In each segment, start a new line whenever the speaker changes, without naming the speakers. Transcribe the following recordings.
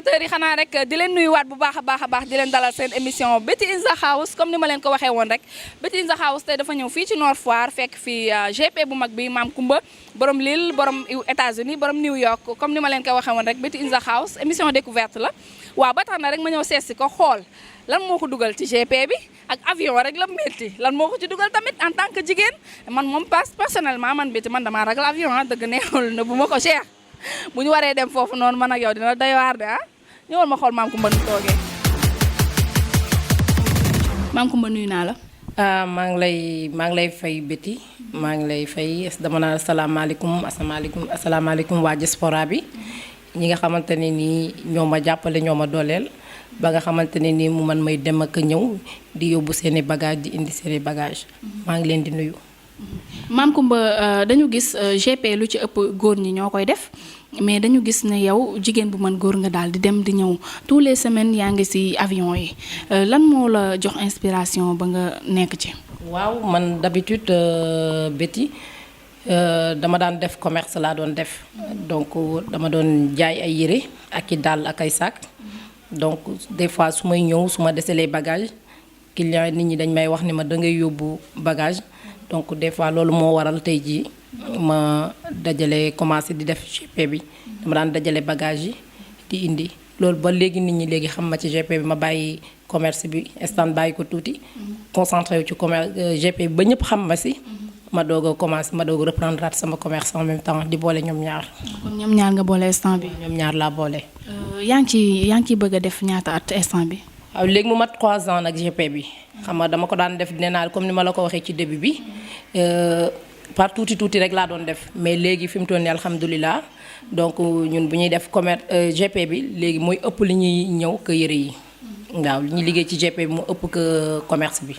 téléspectateurs yi xanaa rek di leen nuyuwaat bu baax a baax di leen dalal seen émission Betty in the House comme ni ma leen ko waxee woon rek Betty in the House tey dafa ñëw fii ci Nord Foire fekk fii GP bu mag bi Mame Coumba borom Lille borom États-Unis borom New York comme ni ma leen ko waxee woon rek Betty in the House émission découverte la waaw ba tax na rek ma ñëw seet si ko xool lan moo ko dugal ci GP bi ak avion rek la métti lan moo ko ci dugal tamit en tant que jigéen man moom personnellement man Betty man damaa ragal avion dëgg neexul na bu ma ko cher bu ñu waree dem foofu noonu man ak yow dina doy waar de ñëwal ma xool Mame Coumba nu toogee. Mame Coumba nuyu naa la.
maa ngi lay fay Betty maa ngi lay fay dama naan asalaamaaleykum waa diaspora bi ñi nga xamante ne nii ñoo ma jàppale ñoo ma dooleel ba nga xamante ne nii mu man may dem ak ñëw di yóbbu seeni bagage di indi seeni bagage maa ngi leen di nuyu.
Mame Coumba dañu gis GP lu ci ëpp góor ñi ñoo koy def mais dañu gis ne yow jigéen bu mën góor nga daal di dem di ñëw tous les semaines yaa ngi ci avion yi lan moo la jox inspiration ba nga nekk ci.
waaw man d'habitude Betty dama daan def commerce laa doon def donc dama doon jaay ay yére ak i dàll ak ay sac donc des fois su may ñëw su ma deselee bagage client nit ñi dañ may wax ni ma dangay yóbbu bagage. donc des fois loolu moo waral tey jii ma dajale commencé di def GP bi dama daan dajale bagage yi di indi loolu ba léegi nit ñi léegi xam ma ci GP bi ma bàyyi commerce bi stand bàyyi ko tuuti concentré wu ci commerce GP bi ba ñëpp xam ma si ma doog a commencé ma doog a reprendre sama commerce en même temps di boole ñoom ñaar.
kon ñoom ñaar nga boole instant bi.
ñoom ñaar laa boole.
yaa ngi ciy bëgg a def ñaata at instant bi.
waaw léegi mu mat 3 ans nag GP bi xam nga dama ko daan def nee naa comme ni ma la ko waxee ci début bi par tuuti rek laa doon def mais léegi fi mu toll nii alhamdulilah donc ñun bu ñuy def commerce GP bi léegi mooy ëpp li ñuy ñëw que yëre yi waaw li ñuy liggéey ci GP bi mu ëpp que commerce bi.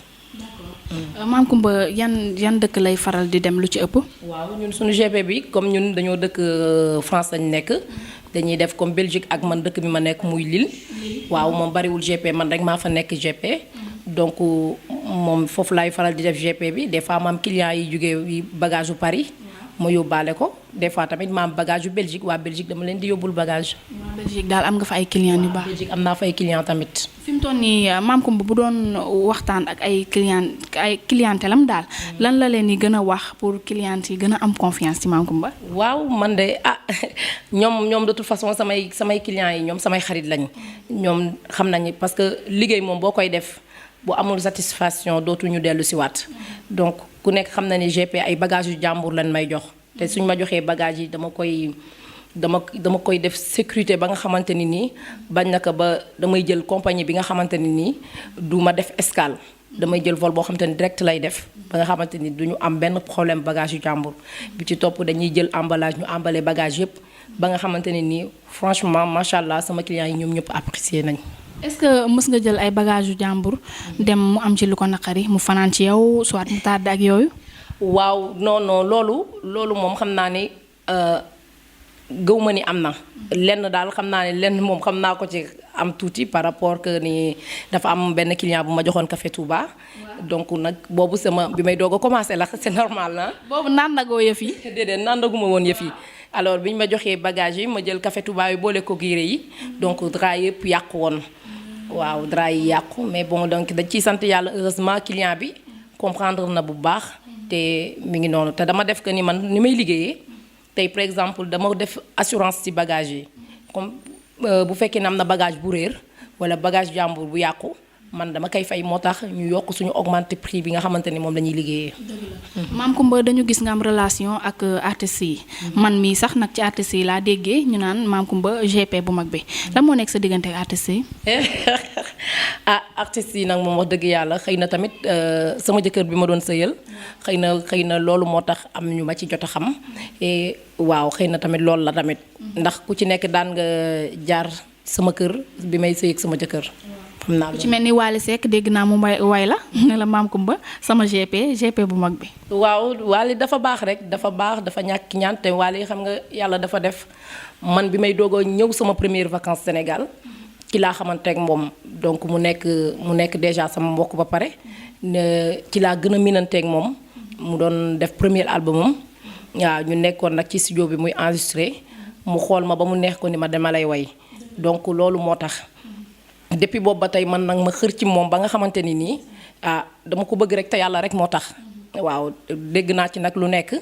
Mame Coumba yan dëkk lay faral di dem lu ci ëpp.
waaw ñun suñu GP bi comme ñun dañoo dëkk France lañu nekk. dañuy def comme Belgique ak man dëkk bi ma nekk muy Lille waaw moom bariwul GP man rek maa fa nekk GP donc moom foofu laay faral di def GP bi des fois ma am clients yi jógee bagage u Paris ma yóbbaale ko des fois tamit ma am bagage yu Belgique waa Belgique dama leen di yóbbul bagage.
waa Belgique daal am nga fa ay clients yu baax.
Belgique am naa fa ay clients tamit.
fi mu toll nii Mame Coumba bu doon waxtaan ak ay clientèle am daal lan la leen di gën a wax pour clients yi gën a am confiance ci Mame Coumba.
waaw man de ñoom de toute façon samay clients yi ñoom samay xarit lañ ñoom xam nañu parce que liggéey moom boo koy def bu amul satisfaction dootuñu dellu si waat donc ku nekk xam na ni GP ay bagages yu jàmbur lañ may jox te suñ ma joxee bagages yi dama koy def sécurité ba nga xamante ni nii bañ na ko ba damay jël compagnie bi nga xamante ni nii du ma def escale damay jël vol boo xamante ni direct lay def ba nga xamante ni duñu am benn problème bagage yu jàmbur bi ci topp dañuy jël emballage ñu emballé bagage yëpp ba nga xamante ne nii franchement macha allah sama clients yi ñoom ñëpp apprécié nañ.
est-ce que mës nga jël ay bagages yu jàmbur dem mu am ci lu ko naqari mu fanaan ci yow soit mu tardé ak yooyu.
waaw non loolu moom xam naa ni gëw ma ni am na. lenn daal xam naa ne lenn moom xam naa ko ci am tuuti par rapport que ni dafa am benn client bu ma joxoon café Touba. donc nag boobu bi may doog a commencé la c'est normal na.
boobu nandagoo yëf yi.
déedéet nandaguma woon yëf yi. alors bi ñu ma joxee bagage yi ma jël café Touba yi boole ko yére yi donc drap yëpp yàqu woon waaw drap yi yàqu mais bon donc dañ ciy sant yàlla heureusement client bi comprendre na bu baax te mi ngi noonu te dama def que ni man ni may liggéeyee tey par exemple dama def assurance ci bagage yi comme bu fekkee ne am na bagage bu réer wala bagage jàmbur bu yàqu man dama koy fay moo tax ñu yokk suñu augmenter prix bi nga xamante ni moom la ñuy liggéeyee.
Mame Coumba dañu gis nga am relation ak artistes yi. man mii sax nag ci artistes yi laa déggee ñu naan Mame Coumba GP bu mag bi lan moo nekk sa diggante ak artistes yi.
artistes yi nag moom wax dëgg yàlla xëy na tamit sama jëkkër bi ma doon sëyal xëy na loolu moo tax am ñu ma ci jot a xam et waaw xëy na tamit loolu la tamit ndax ku ci nekk daan nga jaar sama kër bi may sëy ak sama jëkkër. xam naa
ci mel ni Wally Seck dégg naa mu way la ne la Mame Coumba sama GP bu mag bi.
waaw Wally dafa baax rek dafa ñàkk ñaan te Wally xam nga yàlla dafa def man bi may doog a ñëw sama première vacances Sénégal ci laa xamante ak moom donc mu nekk déjà sama mbokk ba pare ci laa gën a miinanteeg moom mu doon def premier albumam waaw ñu nekkoon nag ci studio bi muy enregistré mu xool ma ba mu neex ko ni ma dama lay way donc loolu moo tax depuis boobu ba tey man nag ma xër ci moom ba nga xamante ni nii dama ko bëgg rek te yàlla rek moo tax. waaw dégg naa ci nag lu nekk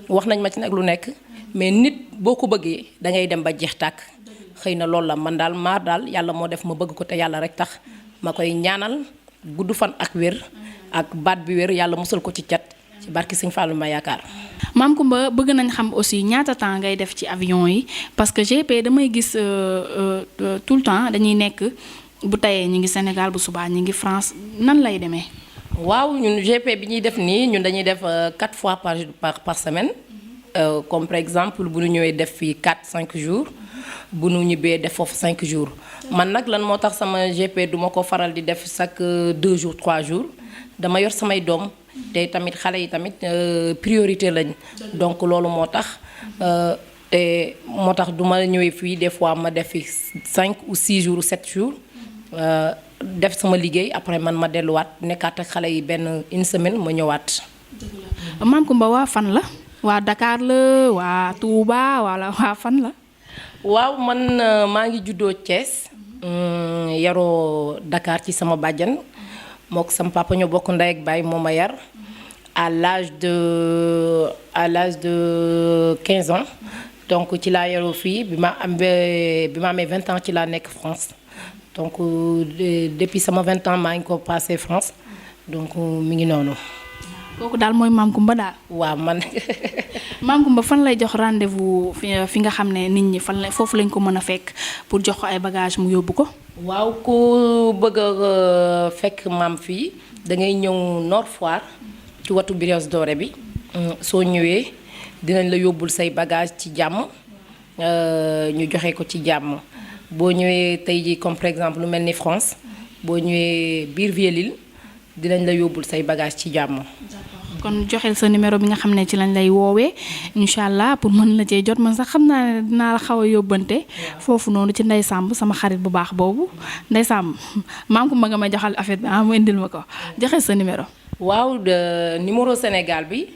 wax nañ ma ci nag lu nekk mais nit boo ko bëggee da ngay dem ba jeex tàkk xëy na loolu la man daal daal yàlla moo def ma bëgg ko te yàlla rek tax ma koy ñaanal gudd fan ak wér ak baat bi wér yàlla musal ko ci cat ci barki Sëñ Fallou ma yaakaar.
Mame Coumba bëgg nañ xam aussi ñaata temps ngay def ci avion yi parce que GP damay gis tout le temps dañuy nekk bu tayee ñu ngi Sénégal bu subaa ñu ngi France nan lay demee.
waaw ñun GP bi ñuy def nii ñun dañuy def 4 fois par semaine comme par exemple bu ñu ñëwee def fii 4-5 jours bu ñu ñibbee def foofu 5 jours man nag lan moo tax sama GP duma ko faral di def chaque 2 jours 3 jours dama yor samay doom te tamit xale yi tamit priorité lañ donc loolu moo tax te moo tax du ma ñëwee fii des fois ma def fi 5 ou 6 jours ou 7 jours def sama liggéey après man ma delluwaat nekkaat ak xale yi benn une semaine ma ñëwaat.
Mame Coumba waa fan la waa Dakar la waa Touba wala waa fan la.
waaw man maa ngi juddoo Thiès yaroo Dakar ci sama bàjjan mook sama papa ñoo bokk ndey ak baay moo ma yar à l'âge de 15 ans donc ci laa yaroo fii bi ma amee 20 ans ci laa nekk France. donc depuis sama 20 ans maa ngi ko passé France donc mi ngi noonu.
kooku daal mooy Mame Coumba daal.
waaw man.
Mame Coumba fan lay jox rendez-vous fi nga xam ne nit ñi fan la foofu lañ ko mën a fekk pour jox ko ay bagages mu yóbbu ko.
waaw ku bëgg a fekk maam fii da ngay ñëw Nord Foire ci watu Brioche Dorée bi soo ñëwee dinañ la yóbbul say bagages ci jàmm ñu joxe ko ci jàmm. boo ñëwee tey jii comme par exemple lu mel ni France boo ñëwee biir Vieux-Lille dinañ la yóbbul say bagage ci jàmm.
kon joxeel sa numéro bi nga xam ne ci lañ lay woowee incha allah pour mën la cee jot man sax xam naa ne dinaa la xaw a yóbbante foofu noonu ci Ndeye Samb sama xarit bu baax boobu Ndeye Samb Mame Coumba nga may joxal affaire bi mu indil ma ko joxeel sa numéro.
waaw numéro Sénégal bi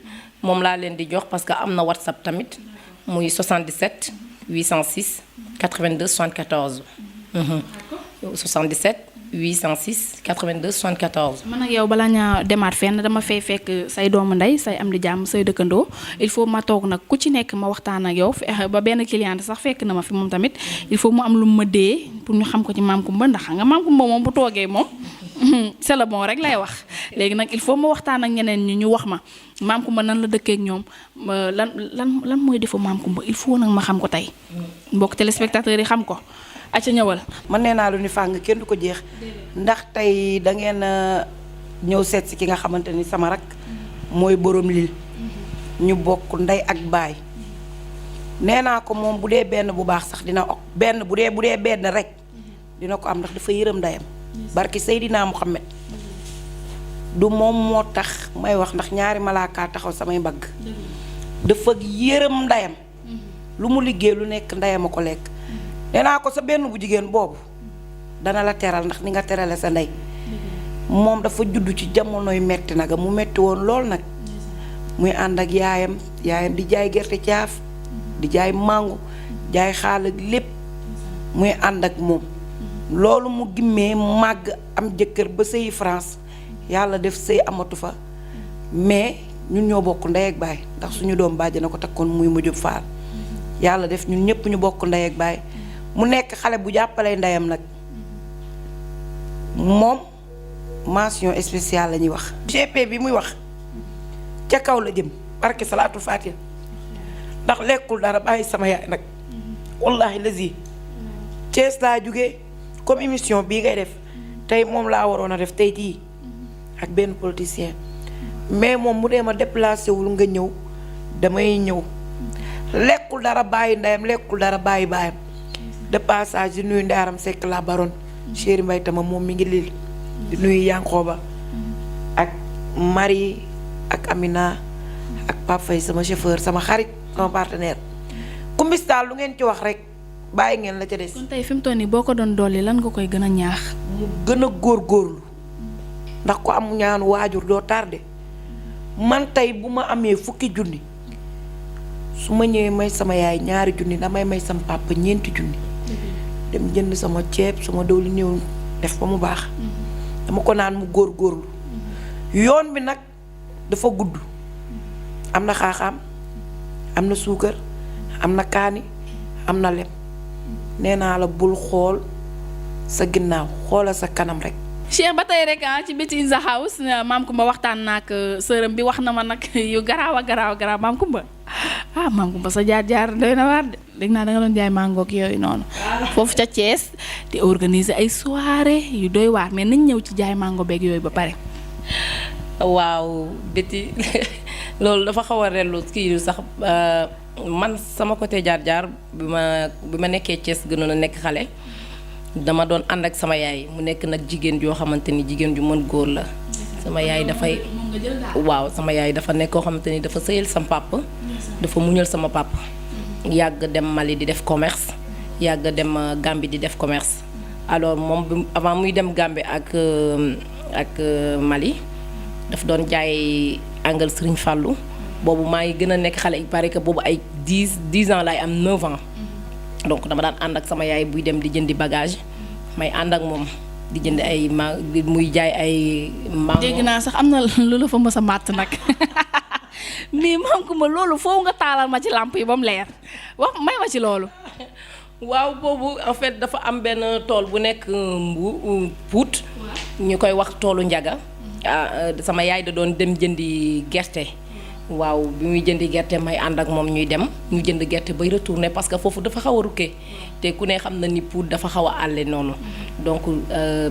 moom laa leen di jox parce que am na WhatsApp tamit muy 77 806. 82 74. 77 806 82 74.
man ak yow balaa ñaa demaat fenn dama fay fekk say doomu ndey say am di jàmm say dëkkandoo il faut ma toog nag ku ci nekk ma waxtaan ak yow ba benn client sax fekk na ma fi moom tamit il faut mu am lu ma dee pour ñu xam ko ci Mame Coumba ndax nga Mame Coumba moom bu toogee moom c'est le bon rek lay wax léegi nag il faut ma waxtaan ak ñeneen ñi ñu wax ma Mame Coumba nan la dëkkee ak ñoom lan mooy defu Mame Coumba il faut nag ma xam ko tey mbokk téléspectateurs yi xam ko acca ñëwal.
man nee naa lu ni fàng kenn du ko jeex ndax tey da ngeen ñëw seet si ki nga xamante ni sama rak mooy borom Lille ñu bokk ndey ak baay nee naa ko moom bu dee benn bu baax sax dina benn bu dee benn rek dina ko am ndax dafa yërëm ndeyam barki Seydina Muhammad du moom moo tax may wax ndax ñaari malaaka taxaw samay mbagg dafa yërëm ndeyam lu mu liggéey lu nekk ndeyam a ko lekk nee naa ko sa benn bu jigéen boobu dana la teral ndax ni nga terale sa ndey moom dafa judd ci jamonoy metti nag mu metti woon lool nag muy ànd ak yaayam di jaay gerte caaf di jaay màngo jaay xaal ak lépp muy ànd ak moom loolu mu gimmee màgg am jëkkër ba sëyi France yàlla def sëy amatu fa mais ñun ñoo bokk ndey ak baay ndax suñu doom bàjj na ko takkoon muy mujjub faal yàlla def ñun ñëpp ñu bokk ndey ak baay mu nekk xale bu jàppale ndeyam nag moom mention spéciale la ñuy wax GP bi muy wax ca kaw la jëm barke salaatu faatiha ndax lekkul dara bàyyi sama yaay nag wallahi lazi Thiès laa jóge comme émission bii ngay def tey moom laa waroon a def tey jii ak benn politicien mais moom mu dee ma déplacé wul nga ñëw damay ñëw lekkul dara bàyyi ndeyam lekkul dara bàyyi baayam de passage di nuyu Ndaaram Seck la baronne chéri Mbay Tama moom mi ngi Lille di nuyu Yankooba ak Marie ak Amina ak Pape Faye sama chauffeur sama xarit sama partenaire kumbistal lu ngeen ci wax rek bàyyi ngeen la ca des.
kon tey fi mu toll nii boo ko doon dolli lan nga koy gën a ñaax.
mu gën a góorgóorlu ndax ko am ñaanu waajur doo tardé man tey bu ma amee fukki junni su ma ñëwee may sama yaay ñaari junni damay may sama papa ñeenti junni dem jënd sama ceeb sama dawli ñëw def ba mu baax dama ko naan mu góorgóorlu yoon bi nag dafa gudd am na xaaxaam am na suukar am na kaani am na lem nee naa la bul xool sa ginnaaw xoolal sa kanam rek.
Cheikh ba tey rek ci Betty in the House maam Kumba waxtaan naak sërëm bi wax na ma nag yu garaaw maam Kumba maam Kumba sa jaar doy na waar de dégg naa da nga doon jaay mangoog yooyu noonu foofu ca Thiès di organiser ay soirée yu doy waar mais nañ ñëw ci jaay mango beeg yooyu ba pare.
waaw Betty loolu dafa xaw a rellu kii sax man sama côté jaar bi ma nekkee Thiès gënoon a nekk xale dama doon ànd ak sama yaay mu nekk nag jigéen joo xamante ni jigéen ju mën góor la. sama yaay dafay waaw sama yaay dafa nekk koo xamante ni dafa sëyal sama papa dafa muñal sama papa yàgg dem Mali di def commerce yàgg dem Gambie di def commerce alors moom avant muy dem Gambie ak Mali daf doon jaay angal Serigne Fallou boobu maa ngi gën a nekk xale il paraît que boobu ay 10 ans laay am 9 ans donc dama daan ànd ak sama yaay buy dem di jëndi bagage may ànd ak moom di jënd ay muy jaay ay mango.
dégg naa sax am na lu la fa mës a màtt nag mais maam Kumba loolu foofu nga taalal ma ci làmp yi ba mu leer wax may ma ci loolu.
waaw boobu en fait dafa am benn tool bu nekk Pout ñu koy wax toolu njaga sama yaay da doon dem jëndi gerte waaw bi muy jëndi gerte may ànd ak moom ñuy dem ñu jënd gerte bay retourner parce que foofu dafa xaw a rukkee te ku ne xam na ni Pout dafa xaw a àlle noonu donc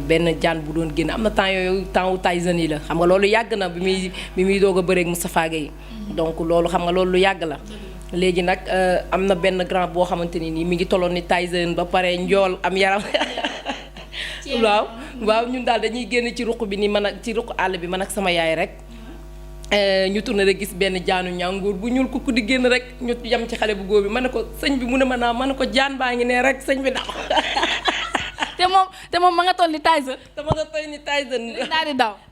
benn jaan bu doon génn am na temps yooyu temps wu Tyson yi la xam nga loolu yàgg na bi muy doog a bëreeg Moustapha Gueye donc loolu xam nga loolu lu yàgg la léegi nag am na benn grand boo xamante ni nii mi ngi tolloon ni Tyson ba pare njool am yaram waaw ñun daal dañuy génn ci ruq bi ni man ak ci ruq àll bi man ak sama yaay rek ñu tourné rek gis benn jaanu ñàngoor bu ñuul kukku di génn rek ñu yam ci xale bu góor bi ma ne ko sëñ bi mu ne ma naa ma ne ko jaan baa ngi ne rek sëñ bi daw
te moom ma nga toll ni Tyson.
dama nga toll ni Tyson.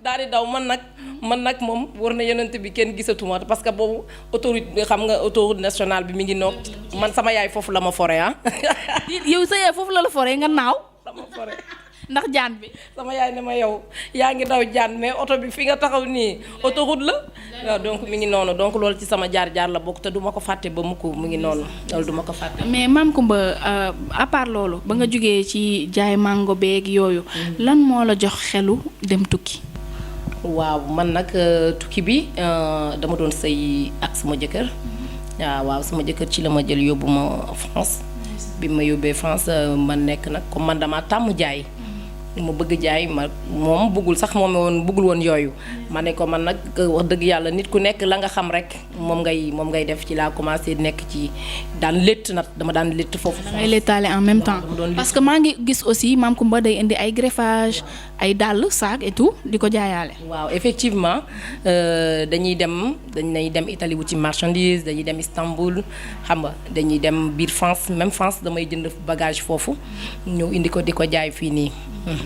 daal di daw
man nag moom war na yonent bi kenn gisatuma parce que boobu autorité xam nga autoroute nationale bi mi ngi noog man sama yaay foofu la ma fore
yow sa yaay foofu la fore nga naaw.
dama fore.
ndax jaan bi
sama yaay ne ma yow yaa ngi daw jaan mais oto bi fi nga taxaw nii autoroute la waaw donc mi ngi noonu donc loolu ci sama jaar la bokk te duma ko fàtte ba mukk mu ngi noonu loolu duma ko fàtte.
mais maam Kumba à part loolu ba nga jógee ci jaay mango beeg yooyu lan moo la jox xelu dem tukki.
waaw man nag tukki bi dama doon sëy ak sama jëkkër waaw sama jëkkër ci la ma jël yóbbu ma France bi ma yóbbee France ma nekk nag comme man dama tàmm jaay. mu bëgg jaay moom bëggul sax bëggul woon yooyu ma ne ko man nag wax dëgg yàlla nit ku nekk la nga xam rek moom ngay def ci laa commencé nekk ci daan létt nag dama daan létt foofu.
da ngay léttaale en même temps parce que maa ngi gis aussi maam Kumba day indi ay greffage ay dàll sac et tout di ko jaayaale.
waaw effectivement dañuy dem Italie wuti marchandise dañuy dem Istanbul xam nga dañuy dem biir France même France damay jënd bagage foofu ñëw indi ko di ko jaay fii nii.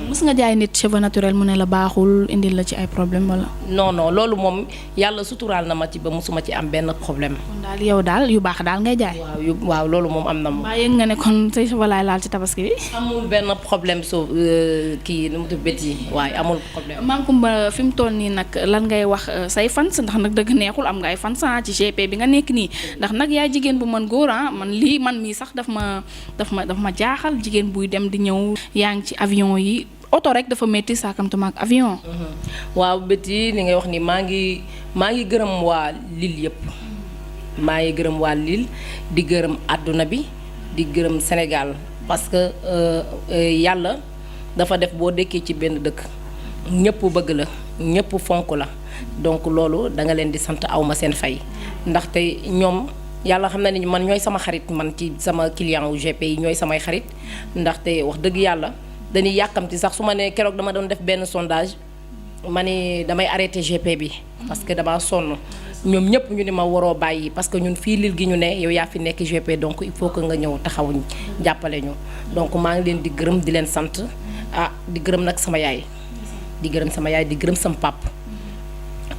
mës nga jaay nit cheveux naturel mu ne la baaxul indil la ci ay problème wala.
non loolu moom yàlla suturaal na ma ci ba mësuma ci am benn problème.
kon daal yow daal yu baax daal ngay jaay.
waaw loolu moom am na moom.
waaye yëg nga ne kon say cheveux laay laal ci tabaski bi.
amul benn problème kii nu mu tudd Betty waaye amul problème.
maam Kumba fi mu toll nii nag lan ngay wax say fans ndax nag dëgg neexul am nga ay fans ci GP bi nga nekk nii ndax nag yaay jigéen bu mën góor man mii sax daf ma jaaxal jigéen buy dem di ñëw yaa ngi ci avion yi oto rek dafa métti saakamtuma ak avion.
waaw Betty li ngay wax ni maa ngi gërëm waa Lille yëpp maa ngi gërëm waa Lille di gërëm àdduna bi di gërëm Sénégal parce que yàlla dafa def boo dëkkee ci benn dëkk ñëpp bëgg la ñëpp fonk la donc loolu da nga leen di sant awma seen fay ndaxte ñoom yàlla xam na ni man ñooy sama xarit man ci sama client wu GP yi ñooy samay xarit ndaxte wax dëgg yàlla dañuy yàkkamti sax su ma nee keroog dama doon def benn sondage ma ne damay arrêté GP bi parce que dama sonn ñoom ñëpp ñu ni ma waroo bàyyi parce que ñun fii Lille gi ñu ne yow yaa fi nekk GP donc il faut que nga ñëw taxaw jàppale ñu donc maa ngi leen di gërëm di leen sant di gërëm nag sama yaay di gërëm sama pap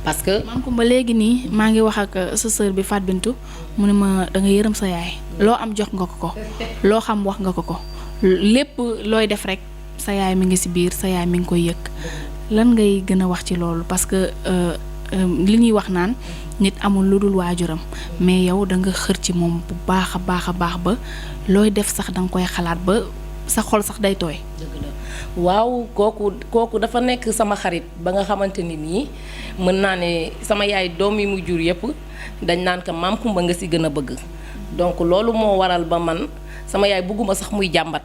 parce que
maam Kumba léegi nii maa ngi wax ak sa sœur bi Fatou Bintou mu ne ma da nga yërëm sa yaay loo am jox nga ko loo xam wax nga ko lépp looy def rek sa yaay mi ngi ci biir sa yaay mi ngi koy yëg lan ngay gën a wax ci loolu parce que li ñuy wax naan nit amul lu dul waajuram mais yow da nga xër ci moom bu baax a baax a baax ba looy def sax da nga koy xalaat ba sa xol sax day tooy.
dëgg la waaw kooku dafa nekk sama xarit ba nga xamante ni nii mën naa ne sama yaay doom yi mu jur yëpp dañ naan ko maam Kumba nga ci gën a bëgg donc loolu moo waral ba man sama yaay bëgguma sax muy jàmbat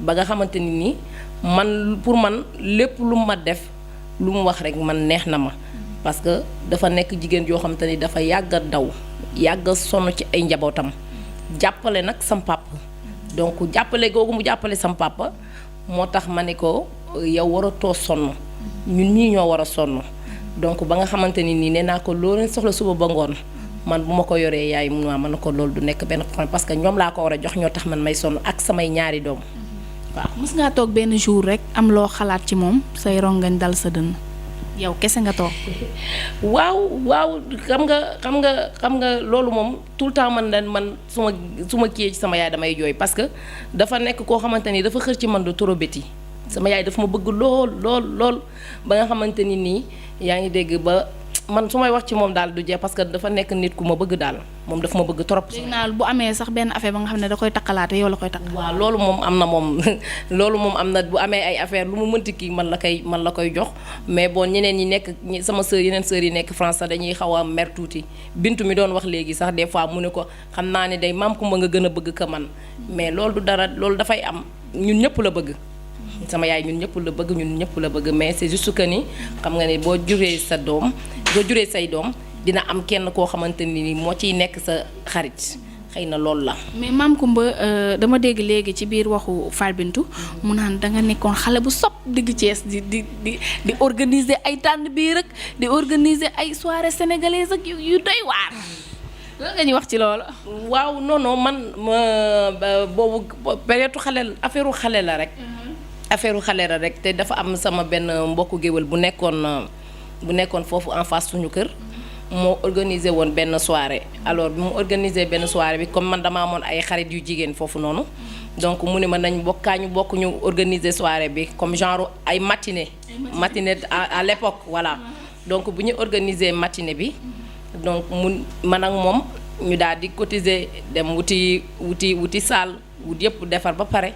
ba nga xamante ni nii man pour man lépp lu ma def lu mu wax rek man neex na ma parce que dafa nekk jigéen yoo xamante ni dafa yàgg a daw yàgg a sonn ci ay njabootam jàppale nag sam papa donc jàppale googu mu jàppale sam papa moo tax ma ne ko yow waratoo sonn ñun ñii ñoo war a sonn donc ba nga xamante ni nii nee naa ko loo leen soxla suba ba ngoon man bu ma ko yoree yaay mu ma ne ko loolu du nekk benn problème parce que ñoom laa ko war a jox ñoo tax man may sonn ak samay ñaari doom waaw.
mës ngaa toog benn jour rek am loo xalaat ci moom say rongañ dal sa dënn yow kese nga toog.
waaw xam nga loolu moom tout le temps man su ma kii ci sama yaay damay jooy parce que dafa nekk koo xamante ni dafa xër ci man de trop béti sama yaay dafa ma bëgg lool ba nga xamante ni nii yaa ngi dégg ba man su may wax ci moom daal du jeex parce que dafa nekk nit ku ma bëgg daal moom dafa ma bëgg trop.
dégg naa bu amee sax benn affaire ba nga xam ne da koy takkalaate yow la koy takk.
waaw loolu moom am na moom loolu moom am na bu amee ay affaire lu mu mënti kii man la koy jox mais bon ñeneen ñi nekk sama yeneen sœur yi nekk France sax dañuy xaw a mer tuuti bintu mi doon wax léegi sax des fois mu ne ko xam naa ne day maam Kumba nga gën a bëgg ka man mais loolu du dara loolu dafay am ñun ñëpp la bëgg. sama yaay ñun ñëpp la bëgg mais c'est juste que ni xam nga ne boo juree say doom dina am kenn koo xamante ni moo ciy nekk sa xarit xëy na loolu la.
mais maam Kumba dama dégg léegi ci biir waxu Fall Bintou mu naan da nga nekkoon xale bu sopp digg Thiès di organiser ay tànn biir rek di organiser ay soirée sénégalaise ak yu doy waar. lan nga ñuy wax ci loolu.
waaw non man boobu période affaire xale la rek. affaire xale la rek te dafa am sama benn mbokku géwél bu nekkoon foofu en face suñu kër moo organisé woon benn soirée alors bi mu organisé benn soirée bi comme man dama amoon ay xarit yu jigéen foofu noonu donc mu ne ma nañ bokk ñu organiser soirée bi comme genre ay matinée à l'époque voilà donc bu ñu organiser matinée bi donc man ak moom ñu daal di cotiser dem wuti salle wut yëpp defar ba pare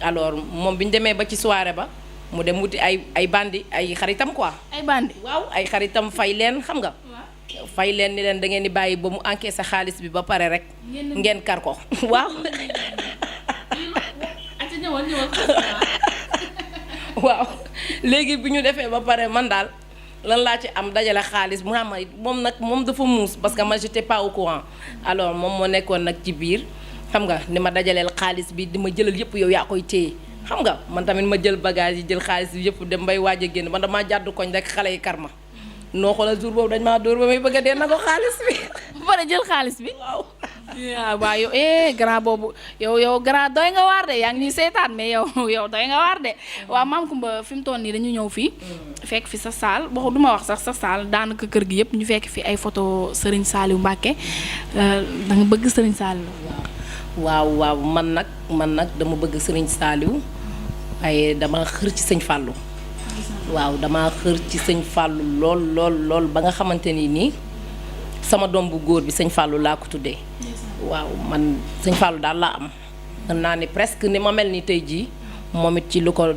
alors moom bi ñu demee ba ci soirée ba mu dem wuti ay bandi ay xaritam quoi.
ay bandi
waaw ay xaritam fay leen xam nga. fay leen ni leen da ngeen di bàyyi ba mu encaissé xaalis bi ba pare rek. ngeen kar ko waaw. waaw léegi bi ñu defee ba pare man daal lan laa ci am dajale xaalis mu xam moom dafa muus parce que man j'étais pas au courant alors moom moo nekkoon nag ci biir. xam nga ni ma dajaleel xaalis bi di ma jëlal yëpp yow yaa koy téye xam nga man tamit ma jël bagage yi jël xaalis bi yëpp dem bay waaj a génn man damaa jàddu koñ rek xale yi kar ma noo xoolal jour boobu dañ maa dóor ba may bëgg a dee na ko xaalis bi.
ba pare jël xaalis bi. waaw yow grand boobu yow grand doy nga waar de yaa ngi ñuy seetaan mais yow doy nga waar de waaw maam Kumba fi mu toll nii dañu ñëw fii. fekk fi sa saal boo du ma wax sax sa saal daanaka kër gi yëpp ñu fekk fi ay photo Serigne Saliou Mbacké da nga bëgg Serigne Saliou.
waaw man nag dama bëgg Serigne Saliou waaye dama xër ci sëñ Fallou waaw dama xër ci sëñ Fallou lool ba nga xamante ni nii sama doom bu góor bi sëñ Fallou laa ko tuddee waaw man sëñ Fallou daal laa am mën naa ne presque ni ma mel ni tey jii moom it ci lu ko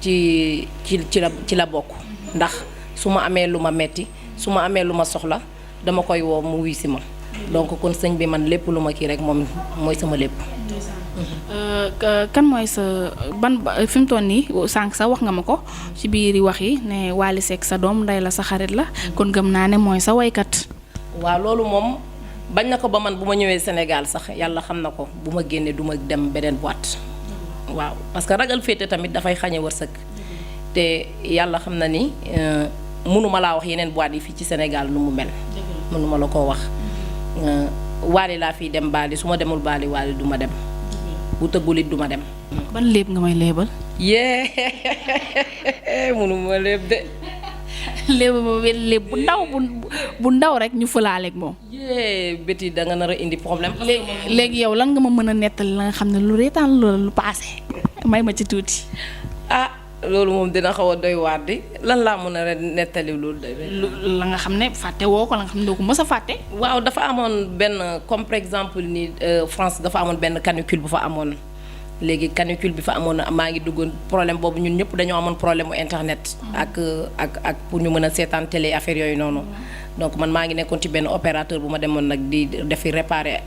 ci la bokk ndax su ma amee lu ma metti su ma amee lu ma soxla dama koy woo mu wuy si ma donc kon sëñ bi man lépp lu ma kii rek moom mooy sama lépp.
kan mooy sa ban fi mu toll nii sànq sax wax nga ma ko ci biir wax yi ne Wally Seck sa doom ndey la sa xarit la kon gëm naa ne mooy sa waykat.
waaw loolu moom bañ na ko ba man bu ma ñëwee Sénégal sax yàlla xam na ko bu ma génnee du ma dem beneen boîte. waaw parce que ragal féete tamit dafay xañe wërsëg te yàlla xam na ni mënuma laa wax yeneen boîte yi fii ci Sénégal nu mu mel. mënuma la koo wax. Wally laa fii dem Bali su ma demul Bali Wally du ma dem bu tëggul it du ma dem.
ban léeb nga may léebal.
yee mënuma léeb de
léegi ba léegi bu ndaw bu ndaw rek ñu fëlaaleeg moom.
yee Betty da nga nar a indi problème.
léegi yow lan nga ma mën a nettali la nga xam ne lu reetaan loolu lu paase may ma ci tuuti.
ah loolu moom dina xaw a doy waar di lan laa mën a nettali loolu.
la nga xam ne fàtte woo ko la nga xam ne doo ko mës a fàtte.
waaw dafa amoon benn comme par exemple ni France dafa amoon benn canicule bu fa amoon léegi canicule bi fa amoon maa ngi duggoon problème boobu ñun ñëpp dañoo amoon problème mu internet. ak pour ñu mën a seetaan télé affaire yooyu noonu. donc man maa ngi nekkoon ci benn opérateur bu ma demoon nag di defi réparer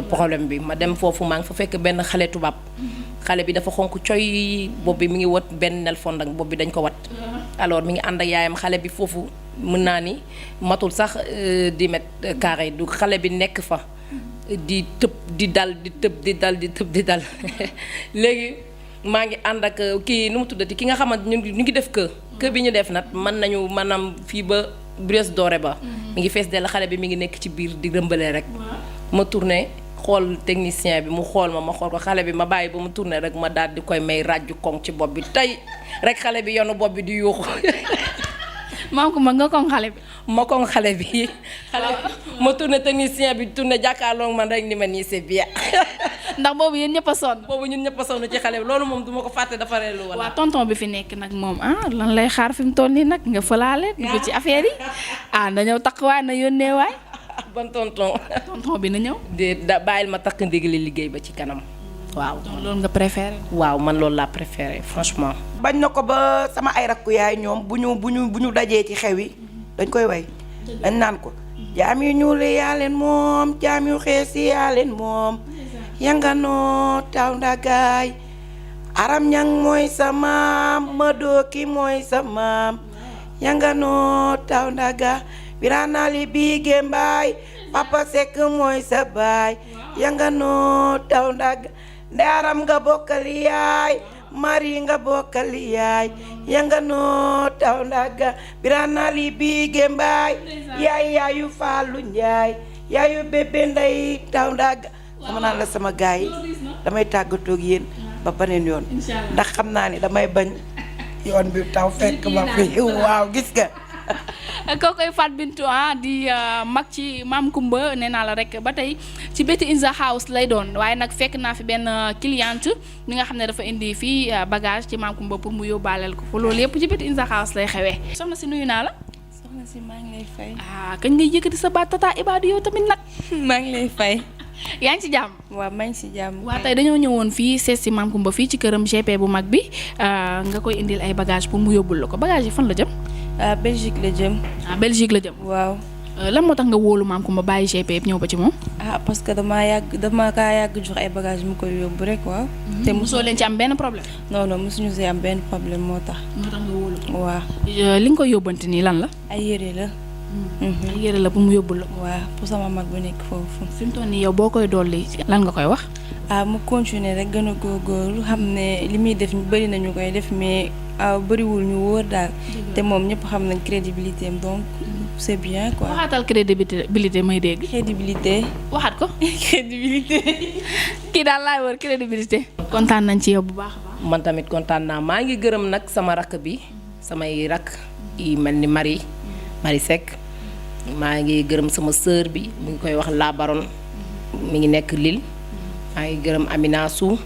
problème bi ma dem foofu maa ngi fa fekk benn xale tubaab. xale bi dafa xonk coy bopp bi mi ngi wat benn nelfon nag bopp bi dañ ko wat. alors mi ngi ànd ak yaayam xale bi foofu mën naa ni matul sax 10 mètres carrés du xale bi nekk fa. di tëb di dal di tëb di dal di tëb di dal léegi maa ngi ànd ak kii nu mu tuddati ki nga xamante ñu ngi def kër bi ñu def nag mën nañu maanaam fii ba Brioche Dorée ba. mi ngi fees dell xale bi mi ngi nekk ci biir di rëmbale rek. ma tourné xool technicien bi mu xool ma xool ko xale bi ma bàyyi ba mu tourné rek ma daal di koy may ràjju koŋ ci bopp bi tey rek xale bi yonu bopp bi di yuuxu.
maam ko ma nga koŋ xale bi.
ma koŋ xale bi. ma tourné technicien bi tourné jàkkaarloog man rek ni ma nii c'est bien.
ndax boobu yéen ñëpp a sonn.
boobu ñun ñëpp a sonn ci xale bi loolu moom duma ko fàtte dafa reelu wala.
waaw tonton bi fi nekk nag moom lan lay xaar fi mu toll nii nag nga fëlaale dugg ci affaire yi na ñëw takk waay na yónnee waay.
ban tonton.
tonton bi na ñëw.
bàyyil ma takk ndigali liggéey ba ci kanam. waaw
donc loolu nga préféré.
waaw man loolu laa préféré franchement.
bañ na ko ba sama ay rakku yaay ñoom bu ñu dajee ci xew yi dañ koy way dañ naan ko jaam yu ñuul yaa leen moom jaam yu xees yaa leen moom yanganoo taw ndagaay aram ñang mooy sa maam ma dooki mooy sa maam yanganoo taw ndaga biranali biige mbaay papa sekk mooy sa baay yanganoo taw ndaga ndaram nga bokkal yaay mari nga bokkal yaay yanganoo taw ndaga biranali biige mbaay yaayu Faalu Njaay yaayu bébé nday taw ndaga sama naan la sama gaay yi damay tàggatoo ak yéen ba beneen yoon ndax xam naa ni damay bañ yoon bi taw fekk ma fi waaw gis nga.
kookoy Fat Bintou di mag ci Maam Kumba nee naa la rek ba tey ci Betty in the house lay doon waaye nag fekk naa fi benn cliente mi nga xam ne dafa indi fii bagage ci Maam Kumba pour mu yóbbaaleel ko fa loolu yëpp ci Betty in the house lay xewee. soxna si nuyu naa la.
soxna si maa ngi lay fay.
kañ ngay yëkkati sa baat tata Ibadou yow tamit nag.
maa ngi lay fay.
yaa ngi ci jàmm.
waaw maa ngi ci jàmm.
waaw tey dañoo ñëwoon fii seet si Maam Kumba fii ci këram GP bu mag bi nga koy indil ay bagage pour mu yóbbul la ko bagage yi fan la jëm.
Belgique la jëm.
Belgique la jëm.
waaw.
lan moo tax nga wóolu Maam Kumba bàyyi GP yëpp ñëw ba ci moom.
parce que dama kaa yàgg jox ay bagage mu koy yóbbu rek waaw.
te mosoo leen ci am benn problème.
non mosuñu si am benn problème moo tax.
moo tax nga wóolu ko.
waaw.
li nga koy yóbbante nii lan la.
ay yére la.
ay yére la pour mu yóbbul la.
waaw pour sama mag bu nekk foofu.
fi mu toll nii yow boo koy dolli lan nga koy wax.
mu continuer rek gën a góorgóorlu xam ne li muy def bëri nañu koy def mais bëriwul ñu wóor daal. te moom ñëpp xam nañ crédibilité am donc c'est bien quoi.
waxaatal crédibilité may dégg.
crédibilité.
waxaat ko.
crédibilité.
kii daal laay wër crédibilité. kontaan nañ ci yow bu baax a baax.
man tamit kontaan naa maa ngi gërëm nag sama rakk bi samay rakk yi mel ni Marie Seck maa ngi gërëm sama sœur bi mu ngi koy wax La Baronne mi ngi nekk Lille maa ngi gërëm Amina Sou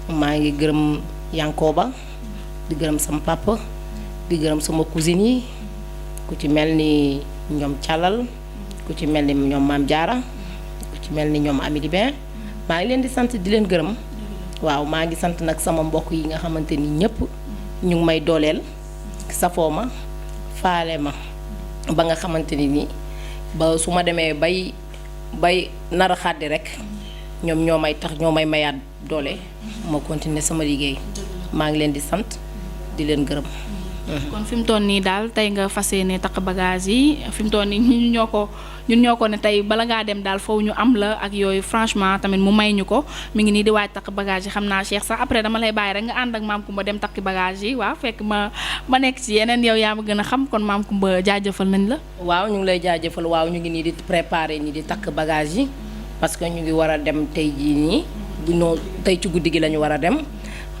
maa ngi gërëm Yankoba di gërëm sama papa di gërëm sama cousine yi ku ci mel ni ñoom Calal ku ci mel ni ñoom Maam Jaara ku ci mel ni ñoom Amady Ben maa ngi leen di sant di leen gërëm waaw maa ngi sant nag sama mbokk yi nga xamante ni ñëpp ñu ngi may dooleel safoo ma faale ma ba nga xamante ni nii ba su ma demee bay nar a xàddi rek ñoom ñoo may tax ñoo may mayaat doole ma continuer sama liggéey maa ngi leen di sant di leen gërëm.
kon fi mu toll nii daal tey nga fas yéene takk bagage yi fi mu toll nii ñun ñoo ko ne tey bala ngaa dem daal foofu ñu am la ak yooyu franchement tamit mu may ñu ko mi ngi nii di waaj takk bagage yi xam naa Cheikh sax après dama lay bàyyi rek nga ànd ak Maam Kumba dem takki bagage yi waaw fekk ma nekk ci yeneen yow yaa ma gën a xam kon Maam Kumba jaajëfal nañ la.
waaw ñu ngi lay jaajëfal waaw ñu ngi nii di préparer nii di takk bagage yi parce que ñu ngi war a dem tey jii nii bu noo tey ci guddi gi la ñu war a dem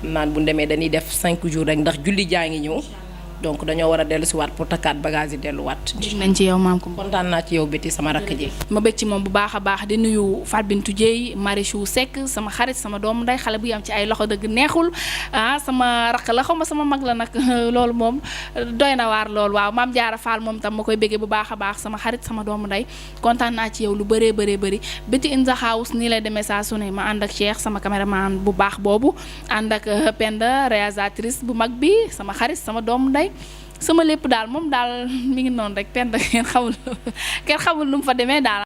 xam naa bu demee dañuy def 5 jours rek ndax julli jaa ngi ñëw donc dañoo war a dellusiwaat pour takkaat bagage yi delluwaat.
dégg nañ ci yow maam Coumba.
kontaan naa ci yow Betty sama rakk ji.
ma bëgg ci moom bu baax a baax di nuyu Fatou Bintou Dieye Marichou Seck sama xarit sama doomu nday xale bu yam ci ay loxo dëgg neexul sama rakk la xaw ma sama mag la nag loolu moom doy na waar loolu waaw Mame Diarra Fall moom tam ma koy bëggee bu baax a baax sama xarit sama doomu nday kontaan naa ci yow lu bëree bëri Betty in the house nii lay demee saa su ne ma ànd ak Cheikh sama caméraman bu baax boobu ànd ak Penda réalisatrice bu mag bi sama xarit sama doomu nday sama lépp daal moom daal mi ngi noonu rek Penda kenn xamul nu mu fa demee daal.